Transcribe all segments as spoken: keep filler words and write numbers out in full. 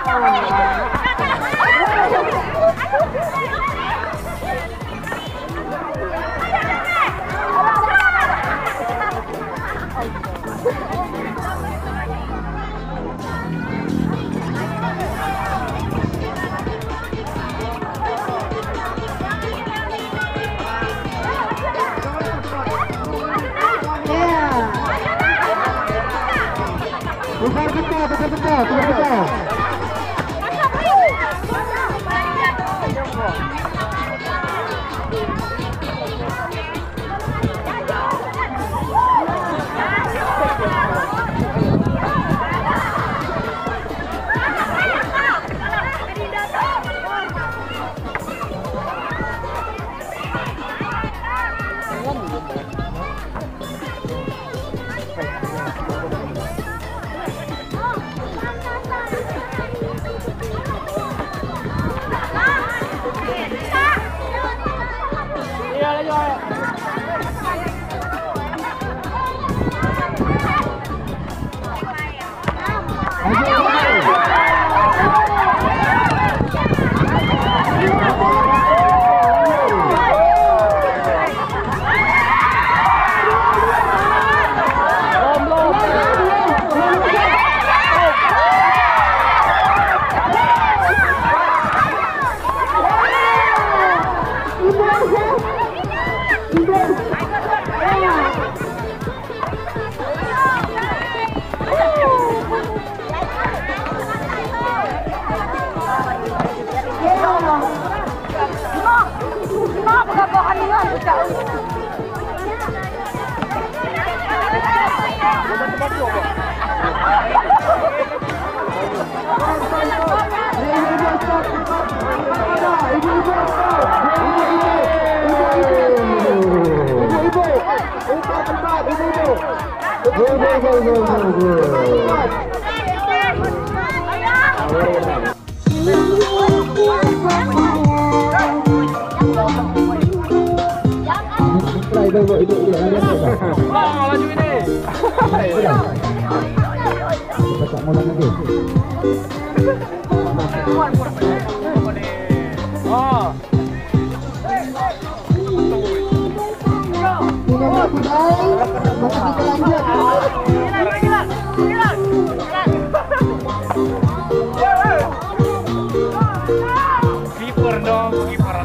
Tukar kita, tukar kita, tukar kita. Kiper dong, kiper.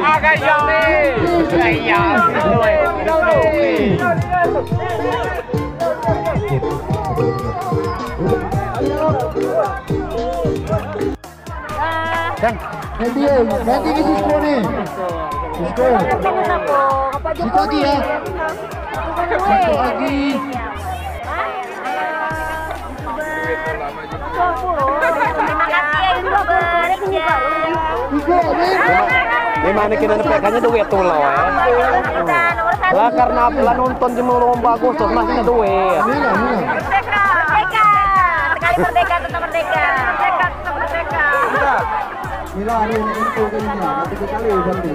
Agak jauh. Iya. Nanti, nanti ke Sisko ni. Sisko. Sisko lagi ya. Sisko lagi. Terima kasih ya, YouTuber. Sisko ni. Memang ni kena nepekannya duit tu lah, eh. Lah, karena lah nonton jemur lomba Agustus, masih ada duit. Merdeka, merdeka. Sekali merdeka, tetap merdeka. Merdeka, tetap merdeka. Mila, ada yang info ke ini, nanti kita lihat nanti.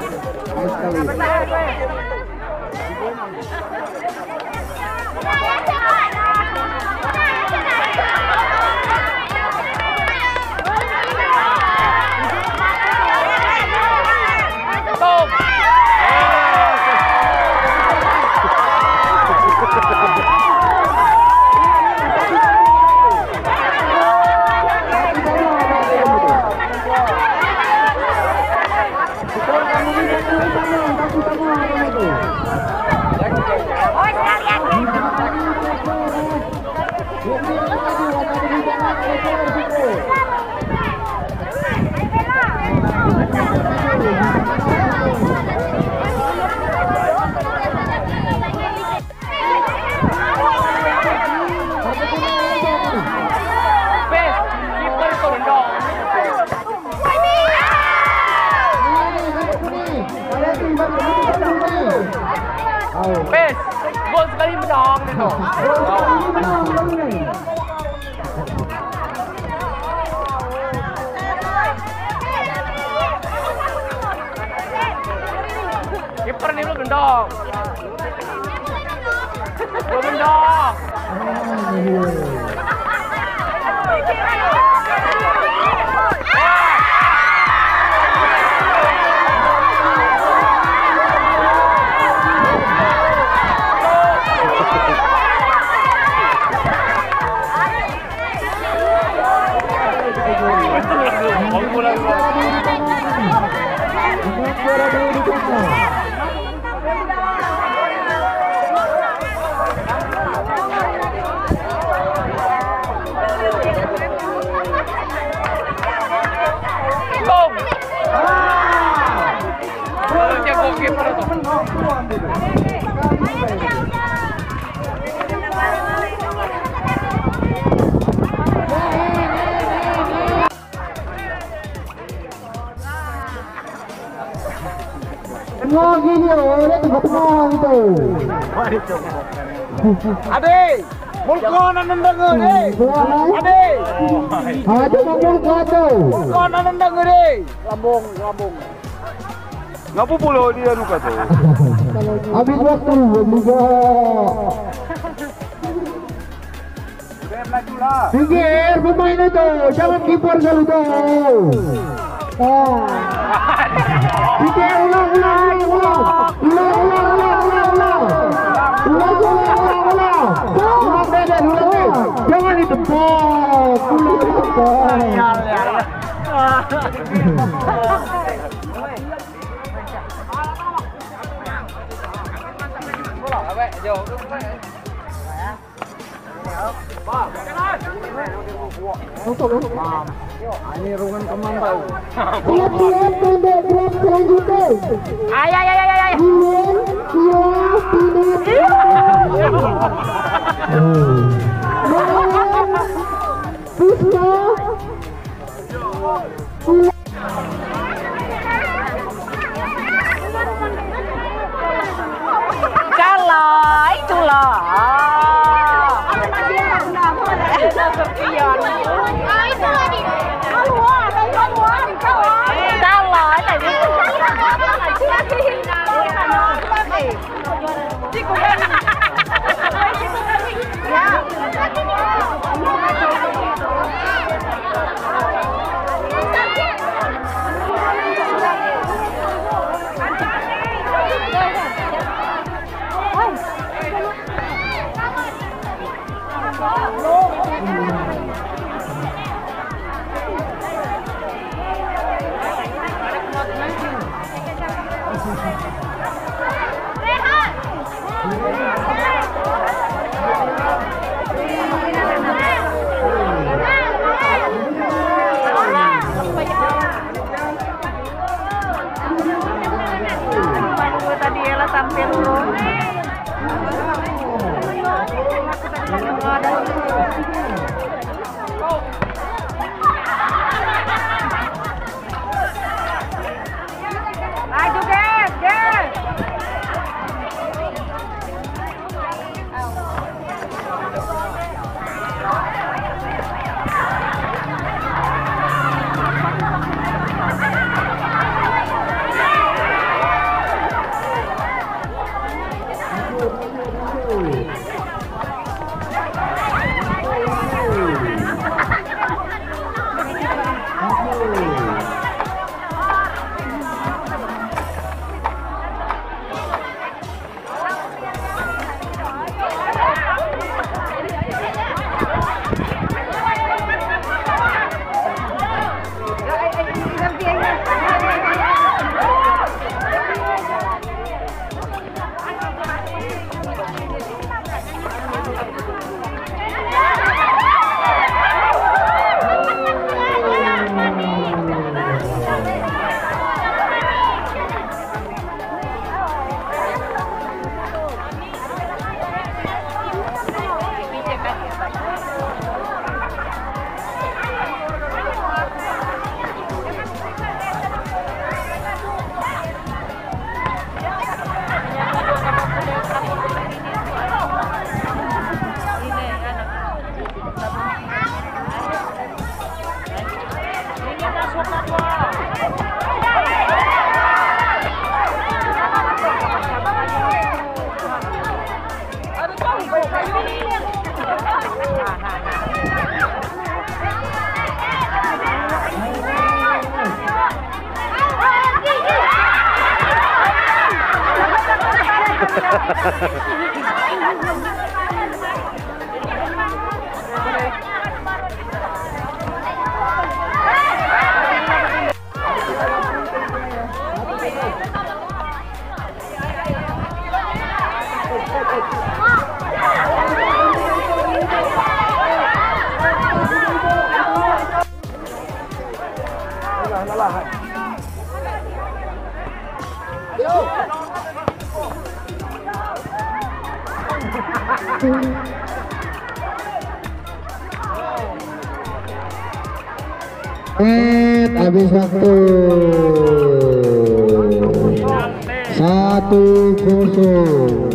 Ayo sekali. Pes, kiper turun dong. Pes, gol sekali menang itu. Kiper ni belum dong. Tengok gini, oleh tu tengok itu. Ade, mulkon anak nendang ade. Ade. Ade, mulkon tu. Mulkon anak nendang ade. Lambung, lambung. Ngapa pula dia luka tu? Habis waktu, juga. Pikir pemain itu, jangan kiper selalu tu. Ah. Pikir, ulang, ulang, ulang, ulang. Ulang, ulang, ulang, ulang, ulang. Ulang, ulang, ulang, ulang. Ulang, Deden, ulang, Deden. Jangan ditepuk. Ulang, ditepuk. Ini ruangan pemantau. Siap-siap untuk grup selanjutnya. Ay, ay, ay, ay, ay, ay. Iwan, Iwan, Pinot. Iwan, Puspa. Kalah, itulah. Kalah, tadi. Tadi ialah tampil, bro. Laju, Ges, Ges. Eh, habis waktu. Satu kosong.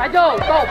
Maju, stop.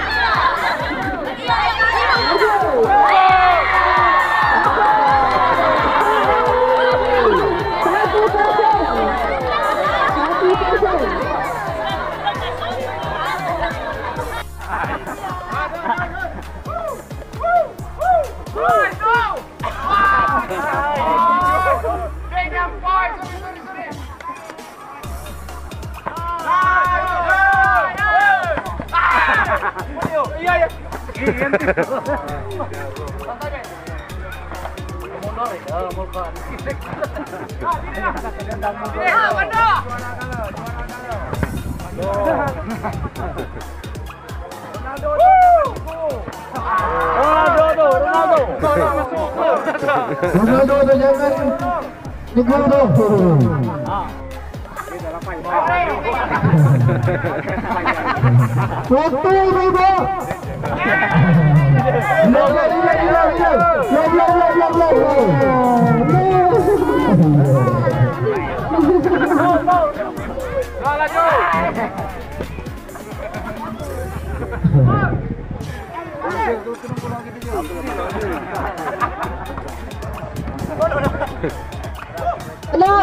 Ronaldo, Ronaldo. Ronaldo, jangan. Ronaldo. Waktu, Ronaldo. Hello.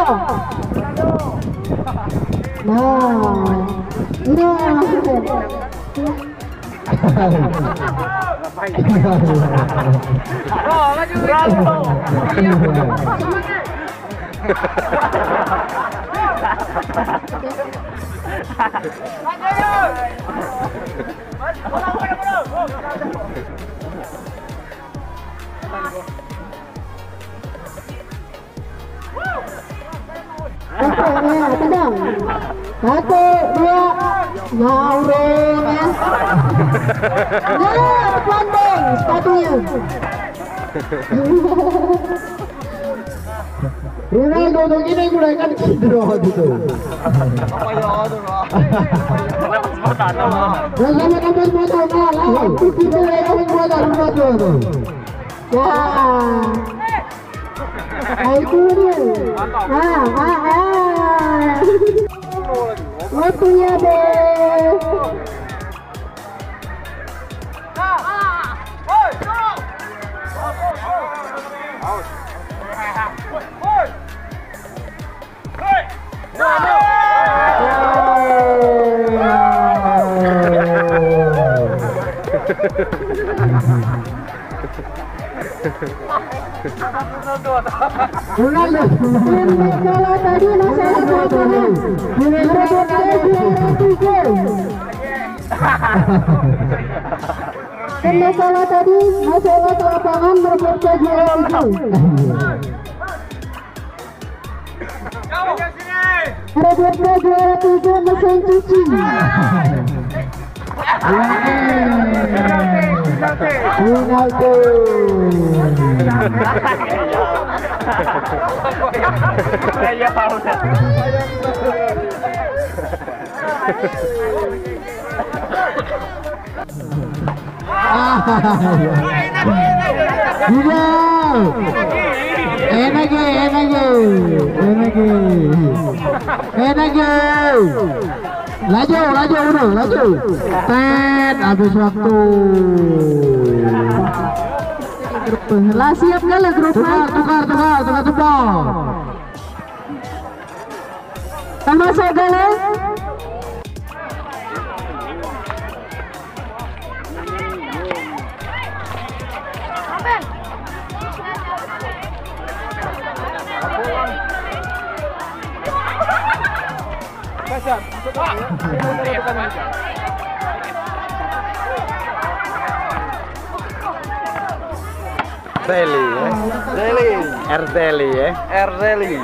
Nah. Nah. Satu, dua. Nah, urung, ya. Nah, pandai sepatunya. Ronaldo tu gini mulai kan cedera gitu. Dah sama dengan motor, nah, lah. Itu dia yang buat Ronaldo tu. Ya. Ai, itu dia. Ah, ah, ah. Waktunya, deh. Tim Megala tadi masuk lapangan. Tim Megala tadi masuk lapangan. Tim Megala tadi masuk lapangan merebut juara tiga. Merebut juara tiga mesin cuci. Penalti. Iya. Enage, enage, enage. Enage. Laju, laju, udah, laju. Tet, habis waktu. Lah siap kali grup. Tukar, tukar, tukar, tukar, tukar. Termasuk gol, eh? Rally, eh? Rally. Erzeli, eh? Erzeli.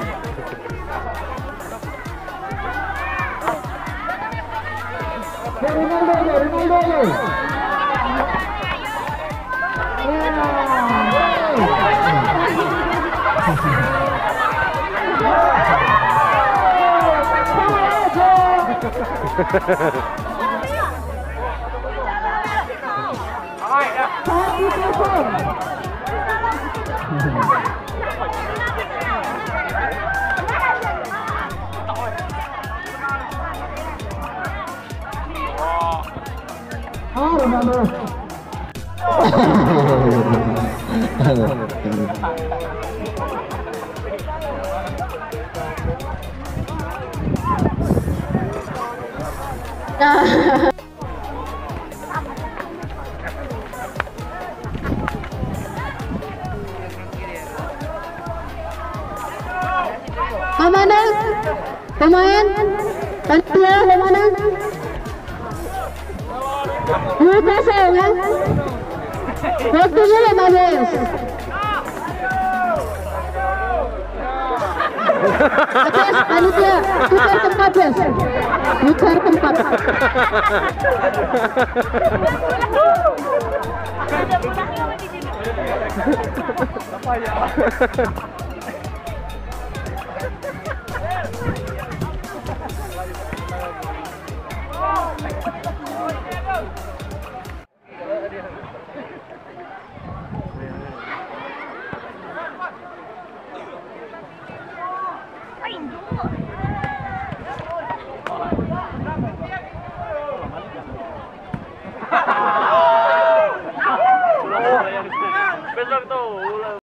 Pemain, pemain, panitia, pemain. Dua kosong, ya. Waktunya lima belas. Atas, panitia, tukar tempat, Bes. Tukar tempat.